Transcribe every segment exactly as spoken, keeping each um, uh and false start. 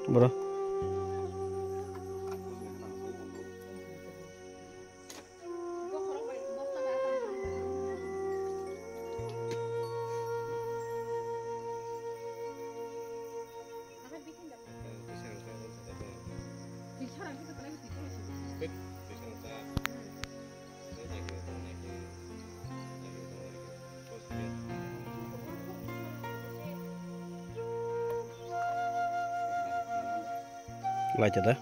Bro. Laita da.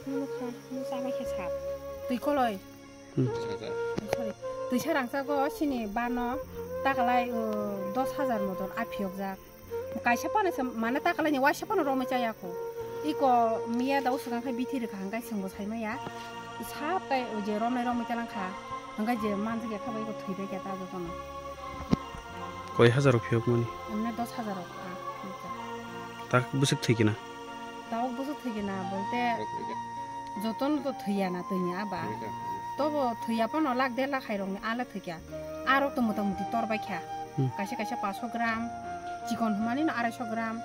Nukha, nukha bai khe sap. Twi koloi. Hmm. Sorry. Twisa rangchago sini bano takalai, uh, dos hajar moton aphiyokjak. Kaisa phano se mane takalai ni waisa phano romwi chaya kho. Iko miya da usukang khai bithi rwkha hwnkhe chwngbo saimaya. Sap kai o je romnai romwi talang kha. Hwnkhe je manjak ya kha bai iko thwi bai kha ta jotono. Koi hajar rok phiyok mani? Emne dos hajar rok kha. Tak bwswk thwi kina? Tabuk bwswk thwi kina bolte jotono to thwiya na twini aba. Tobo thwiya phano lakh der lakh hai rokni ala thwikha. Arok to mota muti tor bai kha. Hmm. Kaisa kaisa paanch sho gram, chikon hwnmani no arai sho gram,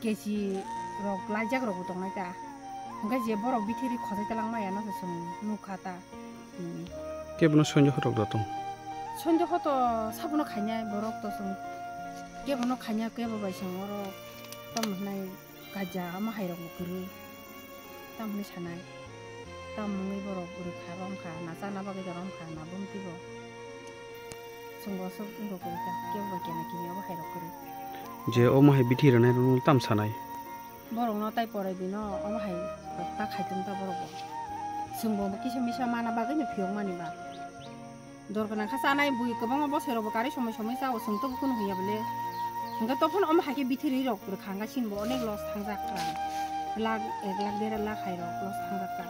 kechi rok laijak rok bo tongnai ta. Hwnkhe je borok bithiri khojai talang maya no se chwng nukha ta. Hmm. Kebono sonjo hotok da tong? Sonjo hoto sabono khainai borok to chwng kebono khainai kebo bai chwng oro tamo hwnai. Kaja omo hai rok bo kwrwi. Tamoni sanai. Tamoni borok rwkha romkha, na chana bagwi da romkha, na bumti bo. Chwngbo aswk wngkha kwrwi ta, kebo bai kena kini obo hai rok kwrwi. Je omo hai bithi rwnai rok tam sanai. Borok no tai porai bino omo hai rok ta khai tong ta borok bo. Chwngbo kisa misa mana bagwi no phiyok mani ba. Dor gwnang kha chanai bui kwbangma bosoi rok bo karwi somoi somoi cha o chwng tobo kunu hwnya bole. Hwnkhe tophano omo hai khe bithiri rok rwkha hwnkhe chini bo onek loss thangjak rang. Lakh ek lakh der lakh hai rok loss thangjak kha.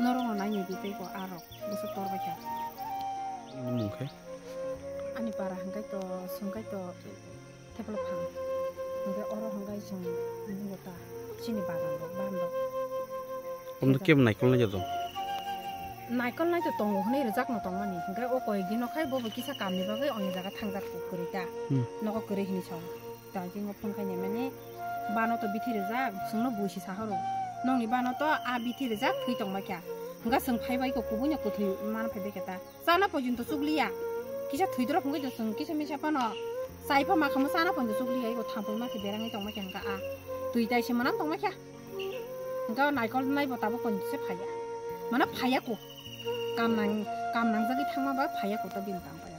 Norok no nai nai di tei bo a rok bwswk tor bai kha. Mung khe? Ani para hwnkhe to swngkhai to. Tei phano phang. Hwnkhe oro hwnkhe chwng nukgo ta chini bagan rok, ban rok. Omo kebo naikol nai jadon. Naikol nai to tongo hwnwi rwjak no tongmani. Hwnkhe o koi dino khai bo bo kisa kamni bagwi oni jaga thangjak kwrwi ta. Hmm. Nogo kwrwi hwnwi song. Ta jingo phone khai naimani bano to bithi rwjak, chwngno buisi sahoro. Nokni bano to a bithi rwjak thwi tongbai kha. Hwnkhe chwng phai bai kho kubui no kwthwi man phai bai kha ta. Chana porjonto chukliya. Kisa thwidrop hwnkhe to chwng kisa misa phano chai pha ma khamo chana porjonto chukliya, ego thampui ma khe berangwi tongma khe hwnkha a. Twi tai se manang tongma khe. Hwnkha naikol nai bo tabuk porjonto se phaiya. Mana phaiya ko. Kam nang, kam nangjagwi thangma ba phaiya ko ta bini kam bai.